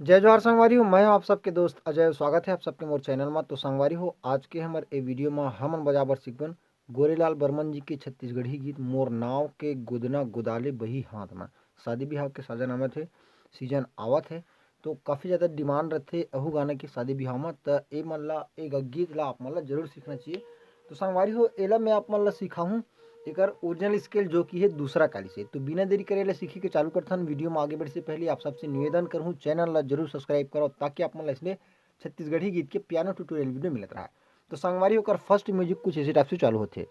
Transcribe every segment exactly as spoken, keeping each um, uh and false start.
जय जोहार संगवारी हो, मैं हूं आप सबके दोस्त अजय। स्वागत है आप सबके मोर चैनल मा। तो संगवारी हो, आज के हमर ए वीडियो मा हमन बजाबर सीखबन गोरेलाल बर्मन जी के छत्तीसगढ़ी गीत मोर नाव के गोदना गोदाले बही हाथ मा। शादी बिहाव के साजन आवत हे, सीजन आवत हे, तो काफ़ी ज़्यादा डिमांड रथे अहू गाना के शादी बिहाव मा। त ए मन ला, ए ग-, गीत ला आप मन ला जरूर सीखना चाहिए। तो संगवारी हो, एला मैं आप मन ला सिखाहूँ एकर ओरिजिनल स्केल, जो कि है दूसरा काली से। तो बिना देरी करे ले सीखे के चालू करथन। वीडियो में आगे बढ़े से पहले आप सबसे निवेदन करहूँ, चैनल ला जरूर सब्सक्राइब करो, ताकि आप मन ला इसने छत्तीसगढ़ी गीत के पियानो ट्यूटोरियल वीडियो मिलत रहा। तो संगवारी, ओकर फर्स्ट म्यूजिक कुछ इसी टाइप से चालू होथे।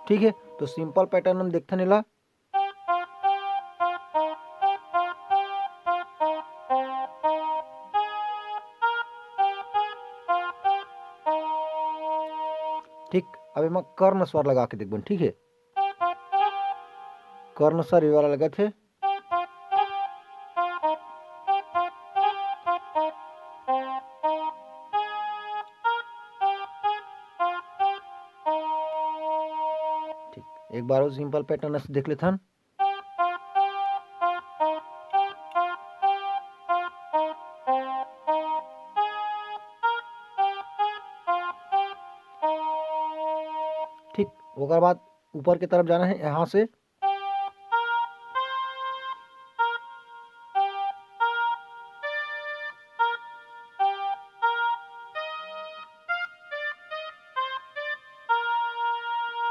ठीक है, तो सिंपल पैटर्न हम देखथन एला। ठीक, अब एमा कर्ण स्वर लगा के देखबन, ठीक है, कर्ण स्वर ये वाला लगत हे। ठीक, एक बार और सिंपल पैटर्न से देख लेथन। ठीक, ओकर बाद ऊपर के तरफ जाना है यहाँ से।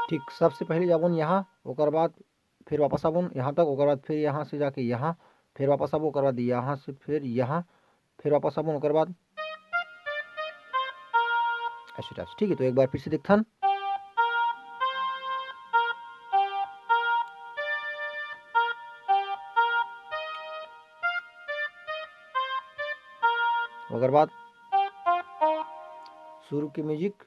ठीक, सबसे पहले जाबन यहाँ, ओकर बाद फिर वापस आबन यहाँ तक, ओकर बाद फिर यहाँ से जाके यहाँ, फिर वापस आबो, ओकर बाद यहाँ से फिर यहाँ, फिर वापस आबन, ओकर बाद ऐसे टाइप से। ठीक है, तो एक बार फिर से देखथन। ओकर बाद शुरू के म्यूजिक।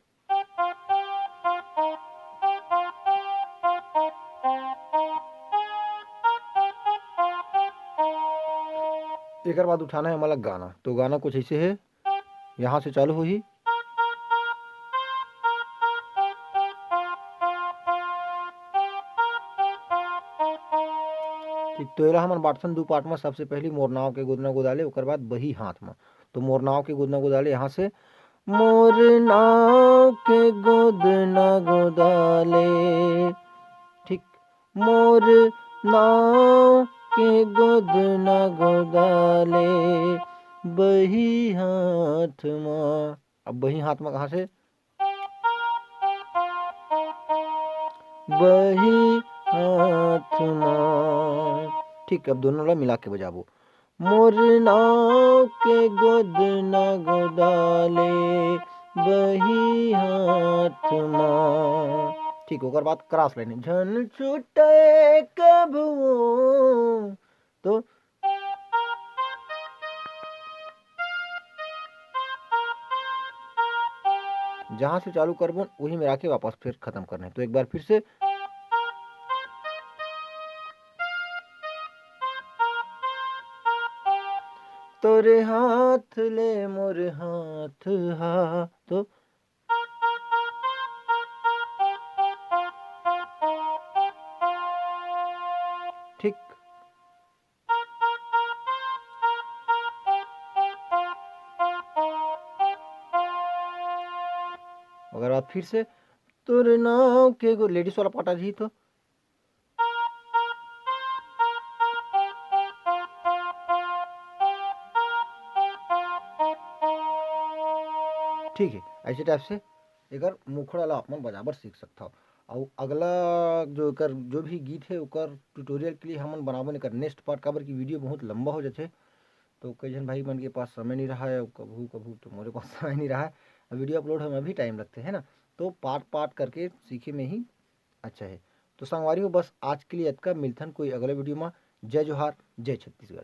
एकर बाद उठाना है हमला गाना। तो गाना कुछ ऐसे है, यहाँ से चालू होही। ठीक, तो एला हमन बांटथन दू पार्ट में। सबसे पहली मोर नाव के गोदना गोदाले, ओकर बाद बही हाथ में। तो मोर नाव के गोदना गोदाले यहाँ से, मोर नाव के गोदना गोदाले, ठीक, मोर नाव के गोदना गोदाले, बही हाथ मा। अब बही हाथ मा कहाँ से? बही हाथ मा। ठीक, अब दोनों ला मिला के बजाबो। मोर नाव के गोदना गोदाले, बही हाथ मा। ठीक, ओकर बाद क्रॉस लाइन, झन छूटे कभू। तो जहां से चालू करबो, वही में आके वापस फिर खत्म करना है। तो एक बार फिर से, तोरे हाथ ले मोर हाथ हा, तो ठीक। अगर आप फिर से तोर नाव के गो-, लेडीज वाला पार्ट आ जाही तो। ठीक है, ऐसे टाइप से एकर मुखड़ा ला आप मन बजाबर सीख सकथव। अउ अगला जो एकर जो भी गीत है, ओकर ट्यूटोरियल के लिए हमन बनाबन एकर नेक्स्ट पार्ट, काबर कि वीडियो बहुत लंबा हो जाथे। तो कई झन भाई मन के पास समय नहीं रहा है, कभू कभू तो मोरे पास समय नहीं रहा है। अब वीडियो अपलोड होए में भी टाइम लगथे, है ना? तो पार्ट पार्ट करके सीखे में ही अच्छा है। तो संगवारी हो, बस आज के लिए अतका। मिलथन कोई अगला वीडियो में। जय जोहार, जय छत्तीसगढ़।